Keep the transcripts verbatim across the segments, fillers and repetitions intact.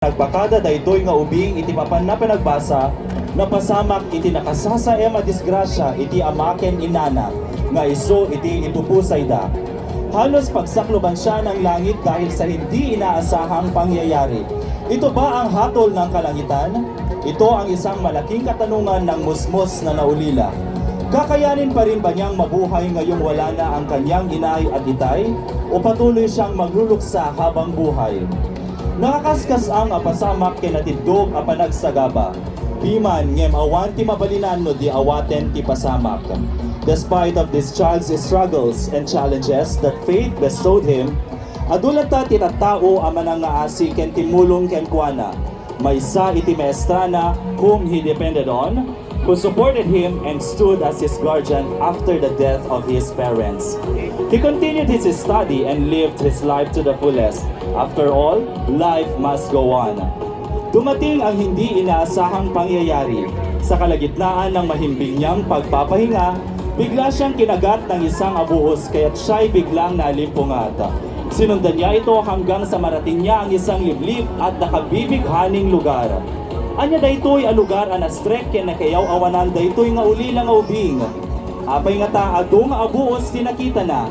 Nagpakada daytoy nga ubing iti papanna panagbasa, napasamak iti nakasasaem a disgrasia iti ama ken innana nga isu iti ipupusayda. Halos pagsakloban siya ng langit dahil sa hindi inaasahang pangyayari. Ito ba ang hatol ng kalangitan? Ito ang isang malaking katanungan ng musmos na naulila. Kakayanin pa rin ba niyang mabuhay ngayong wala na ang kanyang inay at itay? O patuloy siyang magluluksa habang buhay? Nakakaskas ang a pasamak ken natiddog a panagsagaba. Piman ngem awan ti mabalinan no di awaten ti pasamak. Despite of this child's struggles and challenges that faith bestowed him, adu latta ti tattao a manangngaasi ken timmulong kenkuana. Maysa iti maestrana, whom he depended on, who supported him and stood as his guardian after the death of his parents. He continued his study and lived his life to the fullest. After all, life must go on. Dumating ang hindi inaasahang pangyayari. Sa kalagitnaan ng mahimbing niyang pagpapahinga, bigla siyang kinagat ng isang abuhos kaya't siya'y biglang nalimpungat. Sinundan niya ito hanggang sa marating niya ang isang liblib at nakabibighaning lugar. Ania daytoy a lugar a nastrek ken nakiyaw-awanan daytoy nga ulila nga ubing? Apay ngata adu nga abuos ti nakitana?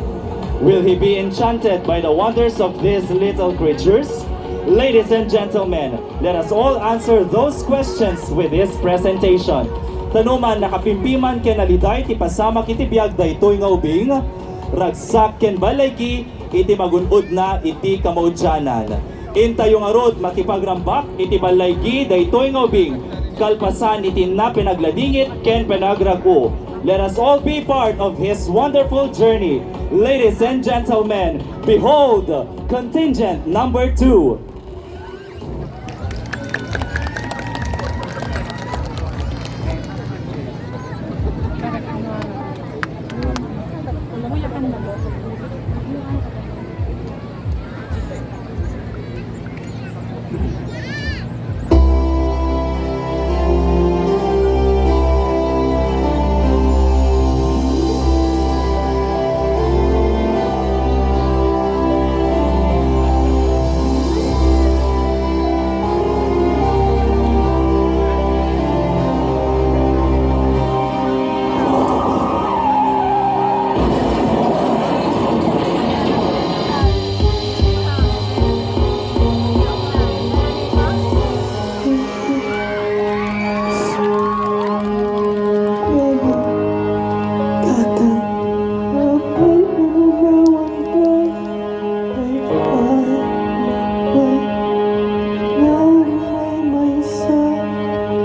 Will he be enchanted by the wonders of these little creatures? Ladies and gentlemen, let us all answer those questions with this presentation. Tano man nakapimpiman ken naliday ti pasamak iti biag daytoy nga ubing, ragsak ken ballaygi iti magun-odna iti kamaudianan. Intayo ngarud makipagrambak iti ballaygi daytoy nga ubing, kalpasan iti inna pinagladingit ken panagrag-o. Let us all be part of his wonderful journey. Ladies and gentlemen, behold contingent number two.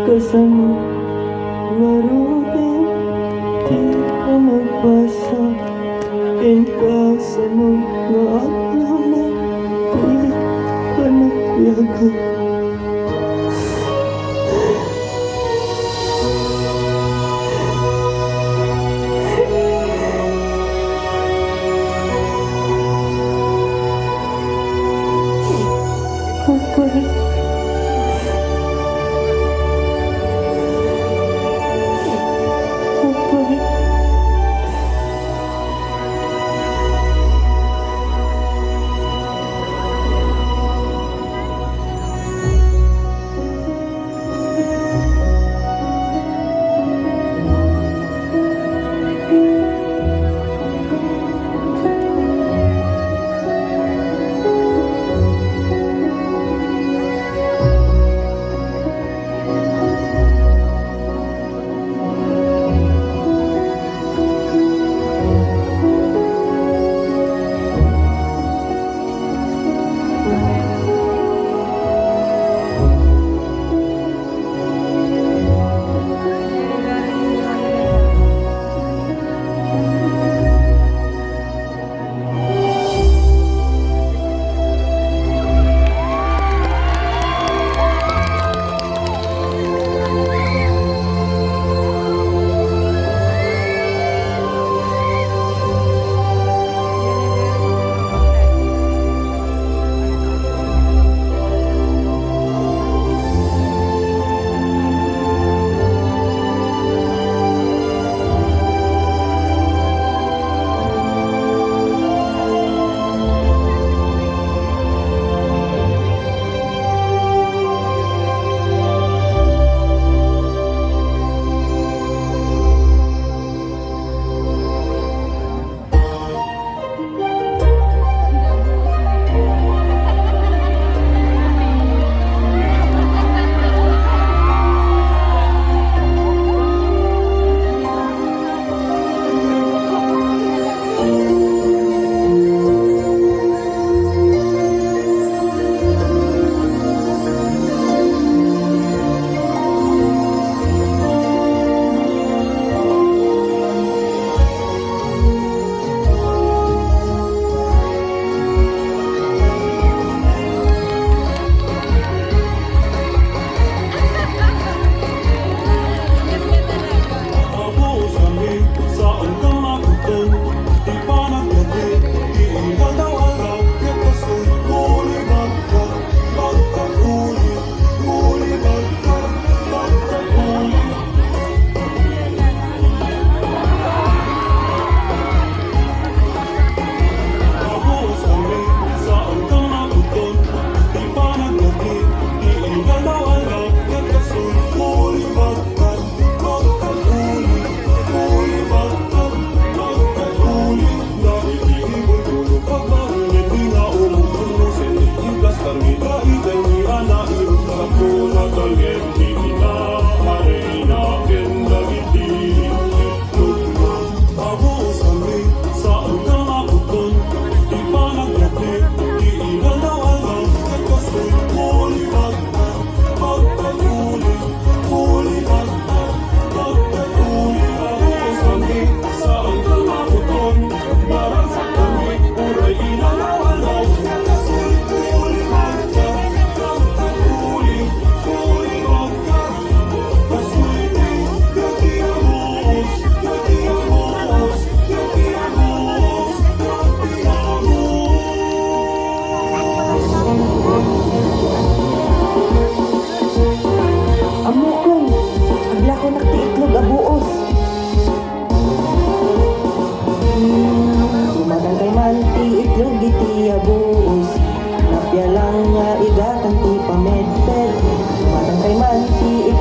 Kasano ngaruden ti panagbasa, inka sano nga aglamet ti panagbiagan.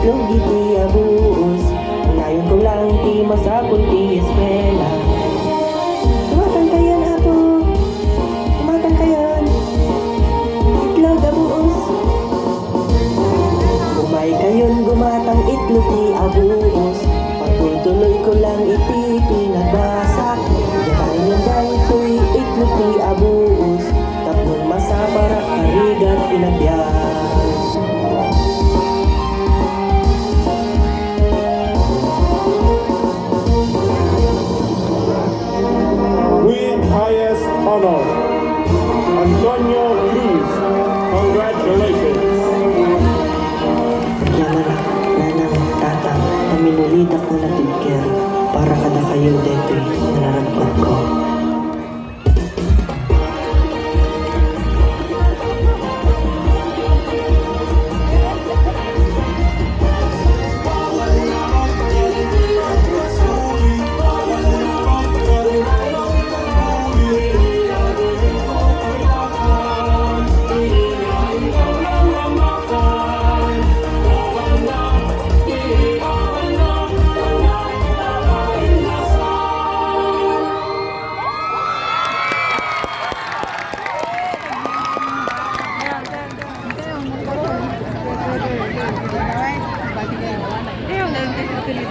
Itlog iti abuos, nayon ko lang ti masapul ti eskwela. Gumatang kayon, Apo. Gumatang kayon. Itlog abuos. Umay kayon gumatang itlog ti abuos. Patultuloy ko lang iti pinagbasa. Daytoy itlog ti abuos. Tapno masaparak karigat inabiag.